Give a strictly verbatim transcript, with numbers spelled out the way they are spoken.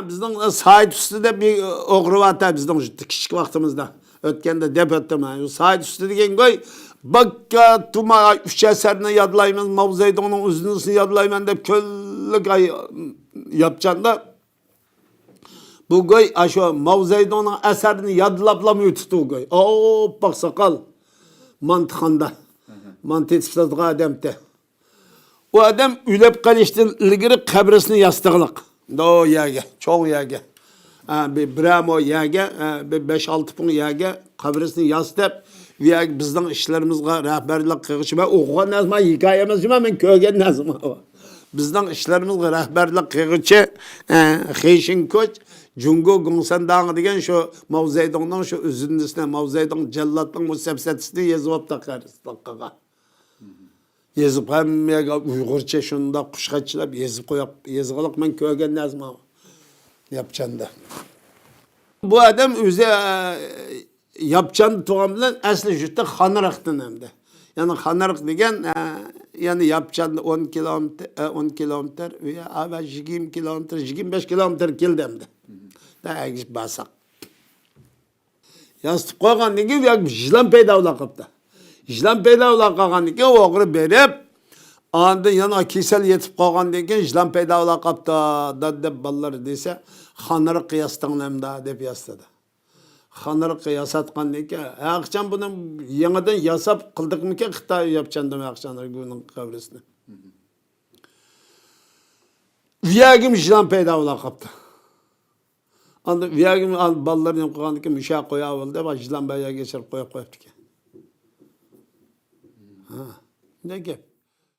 بىزنىڭ سايت ئۈستى دەپ بىر ئوغرى بارتە بىزنىڭ كىچىك ۋاقتىمىزدا. ئۆتكەندە دەپ ئۆتتۈم. سايت ئۈستى دېگەن گوي، باكا تۇما ئۈچ ئەسەرنى يادلايمەن، ماۋزېدۇڭنىڭ ئۈزۈندىسىنى يادلايمەن دەپ كۈنلۈك ئاي-، ياپچاندا. بۇ گوي، ئاشۇ ماۋزېدۇڭنىڭ ئەسەرىنى يادلاپلا ئۆتۈپتۇ گوي. ئاپئاق ساقال. مانتىخاندا. مانتا ئېتىپ ساتىدىغان ئادەمتى. ئۇ ئادەم ئۆلۈپ قېلىشتىن ئىلگىرى قەبرىسىنى ياسىتىغلىق. ئۇ يەرگە، چوڭ يەرگە. ھە، بىر، بىرەر مو يەرگە، ھە، بىر بەش-ئالتە پۇڭ يەرگە قەبرىسىنى ياسىتىپ، ئۇ يەرگە بىزنىڭ ئىشلىرىمىزغا رەھبەرلىك قىلغۇچى. مەن ئوقۇغان نەرسە، مانا ھېكايە ئەمەس، مەن كۆرگەن نەرسە. بىزنىڭ ئىشلىرىمىزغا رەھبەرلىك قىلغۇچى، ھە، خېشىنكوچ، جۇڭگو گوڭسەنداڭ دېگەن شۇ ماۋزېدۇڭنىڭ شۇ ئۈزۈندىسىنى، ماۋزېدۇڭ جاللاتنىڭ مۇسەپسەتىسىنى يېزىۋاپتۇ قەبرىستانغا. يېزىپ ھەممە يەرگە ئۇيغۇرچە شۇنداق قۇشقاچىلاپ يېزىپ قويۇپ، يېزىقلىق مەن كۆرگەن نەرسە ماۋۇ. ياپچاندا. بۇ ئادەم ئۆزى، ئە، ياپچاندا تۇغان بىلەن ئەسلى يۇرتى خانىرىقتىن ئەمدى. يەنى خانىرىق دېگەن، ئە، يەنى ياپچاندىن ئون كىلومېتىر، ئە، ئون كىلومېتىر، ئۇ يا-، ئا، يىگىرمە كىلومېتىر، يىگىرمە بەش كىلومېتىر كېلىدۇ ئەمدى. دە، ئەگىشىپ بارساق. ياسىتىپ قويغاندىن كېيىن يا يىلان پەيدا بولا قاپتۇ. يىلان پەيدا بولا قالغاندىن كېيىن ئوغرى بېرىپ، ئاندىن يەنە كېسەل يېتىپ قالغاندىن كېيىن يىلان پەيدا بولا قاپتۇ، داد دەپ بالىلار دېسە، خانىرىققا ياسىتىڭلار ئەمدى دەپ ياسىتىدۇ. خانىرىققا ياساتقاندىن كېيىن، ھەقىچان بۇنى يېڭىدىن ياساپ قىلدۇقمىكىن خىتاي ياپچاندىمۇ ھەقىچان گۇنىڭ قەبرىسىنى. ئۇ يەرگىمۇ يىلان پەيدا بولا قاپتۇ. ئاندىن ئۇ يەرگە بالىلىرىنى قويغاندىكىن مۇشۇ يەرگە قوياۋەر دەپ، يىلان بار يەرگە يېشىرىپ قويۇپ قويۇپتىكەن. ھە، شۇنداق گەپ.